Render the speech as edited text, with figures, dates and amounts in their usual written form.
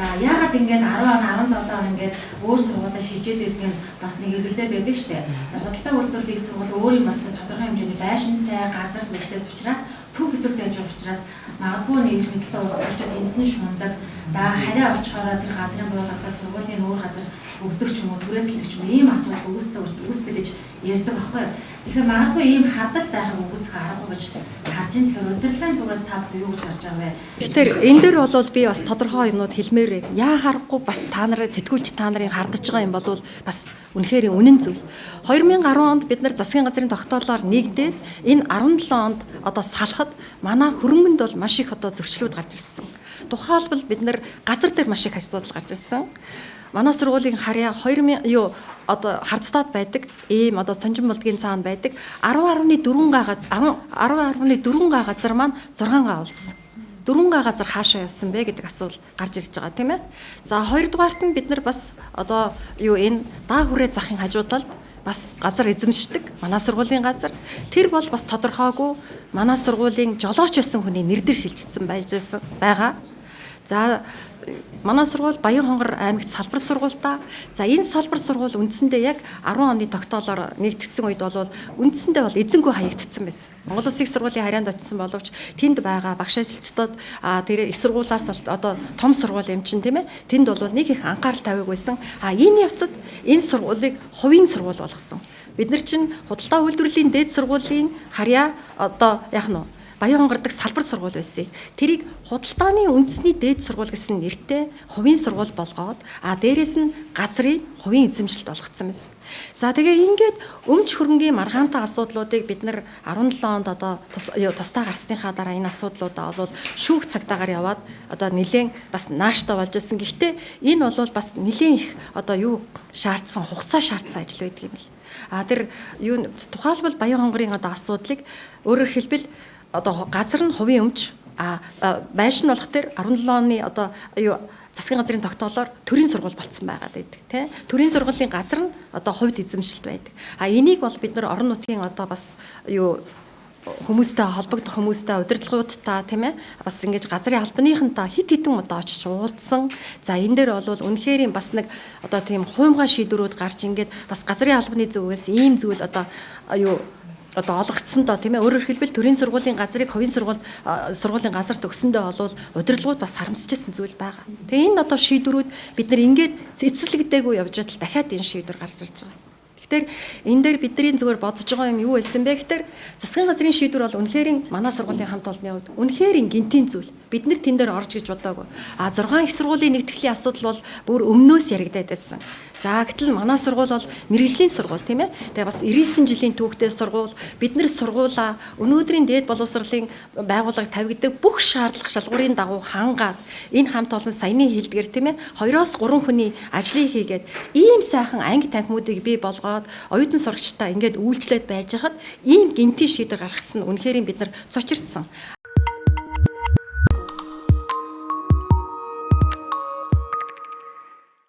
За, яагаад ингээд 10 он, 17 он ингээд өөр сургуулаа шижээд байдаг нь бас нэг эргэлзээ байдаг шүү дээ. За, худалдаа үйлдвэрлэлийн их сургууль өөрийн бас нэг тодорхой хэмжээний байшинтай, газар нэртэй учраас, төв хэсэгт байж байгаа учраас магадгүй нэг их мэдлэлтэй улс төрчид энд нь шундаг. За, харьяа очихороо тэр газрын буулгахад сургуулийн өөр газар өгдөг ч юм уу, түрээслэх ч юм уу, ийм асуудал үүсдэг гэж ярьдаг байхгүй юу. Тэгэхээр магадгүй ийм хардал байхыг үгүйсгэх аргагүй гэж харж ин. Тэгэхээр удирдлагын зүгээс та бүхэн юу гэж харж байгаа вэ? Тэгэхээр энэ дээр бол би бас тодорхой юмнууд хэлмээр байна. Яа харахгүй бас та нарын сэтгүүлч та нарын хардаж байгаа юм бол бас үнэхээр үнэн зүйл. 2010 онд бид нар засгийн газрын тогтоолоор нэгдээд энэ 17 онд одоо салахад манай хөрөнгөнд бол маш их одоо зөрчлүүд гарч ирсэн. Тухайлбал, бид нар газар дээр маш их асуудал гарч ирсэн. Манай сургуулийн харьяа 2000 юу одоо хардстаад байдаг ийм одоо Сонжин булдгийн цаана байдаг 10.4 га 10.4 га газар маань 6 га болсон. 4 га газар хаашаа явсан бэ гэдэг асуулт гарч ирж байгаа, тийм ээ. За, хоёрдугаарт нь бид нар бас одоо юу энэ даа хүрээ захын хажуу талд бас газар эзэмшдэг манай сургуулийн газар, тэр бол бас тодорхойгүй манай сургуулийн жолооч байсан хүний нэр дээр шилжчихсэн байж байсан байгаа. За, манай сургууль Баян хонгор аймагт салбар сургуультай. За, энэ салбар сургууль үндсэндээ яг 10 оны тогтоолоор нэгтгэсэн үед бол үндсэндээ бол эзэнгүй хаягдсан байсан. Монгол Улсын их сургуулийн харьяанд очсон боловч тэнд байгаа багш ажилчдад тэр их сургуулаас одоо том сургууль юм чинь, тийм ээ. Тэнд бол нэг их анхаарал тавиаг байсан. А энэ явцад энэ сургуулийг хувийн сургууль болгосон. Бид нар чинь худалдаа үйлдвэрлэлийн дээд сургуулийн харьяа одоо яг нь Баян хонгардаг салбар сургууль байсан. Тэрийг худалдааны үндэсний дээд сургууль гэсэн нэртэй хувийн сургууль болгоод, а дээрэс нь газрын хувийн эзэмшилт болгоцсон байсан. За, тэгээ ингээд өмч хөрөнгийн маргаантай асуудлуудыг бид нар 17 онд одоо тусдаа гарсныхаа дараа энэ асуудлуудаа бол шүүх цагдаагаар яваад одоо нэлээд бас нааштай болж исэн. Гэхдээ энэ бол бас нэлээд их одоо юу шаардсан, хугацаа шаардсан ажил байдаг юм л. А тэр юу тухайлбал Баян хонгорын одоо асуудлыг өөрөөр хэлбэл одоо газар нь хувийн өмч, а байшин болох тэр 17 оны одоо юу засгийн газрын тогтоолоор төрийн сургууль болцсон байгаад байдаг, тий. Төрийн сургуулийн газар нь одоо хувьд эзэмшилт байдаг. А энийг бол бид нар орон нутгийн одоо бас юу хүмүүстэй холбогдох хүмүүстэй, удирдлагуудтай, тийм ээ, бас ингэж газрын албаныхантай хит хитэн удаа очиж уулзсан. За, энэ дээр бол үнэхээр бас нэг одоо тийм хуймгаа шийдвэрүүд гарч ингээд бас газрын албаны зүгээс ийм зүйл одоо юу одоо олгогдсон доо, тийм ээ. Өөрөөр хэлбэл, төрийн сургуулийн газрыг хувийн сургуулийн газарт өгсөндөө бол удирдлагууд бас харамсаж байсан зүйл байгаа. Тэгээ энэ одоо шийдвэрүүд бид нар ингээд эцэслэгдээгүй явж байтал дахиад энэ шийдвэр гарч ирж байгаа. Тэгэхээр энэ дээр бидний зүгээр бодож байгаа юм юу байсан бэ гэхээр засгийн газрын шийдвэр бол үнэхээр манай сургуулийн хамт олонны хувьд үнэхээр гинтийн зүйл. Бид нар тэн дээр орж гэж бодоагүй. А 6 их сургуулийн нэгтгэлийн асуудал бол бүр өмнөөс яригадаад байсан. За, гэтэл манай сургууль бол мэргэжлийн сургууль, тийм ээ. Тэгээ бас 99 жилийн түүхтэй сургууль. Бид нар сургуулаа өнөөдрийн дээд боловсролын байгууллага тавигддаг бүх шаардлага шалгуурын дагуу хангаад, энэ хамт олон саяны хэлдгэр, тийм ээ, 2-оос 3 хүний ажлыг хийгээд ийм сайхан анги танхимуудыг бий болгоод оюутан сурагчдаа ингээд үйлчлээд байж хахад ийм гинтийн шийдвэр гаргасан нь үнэхээр бид нар цочирдсан.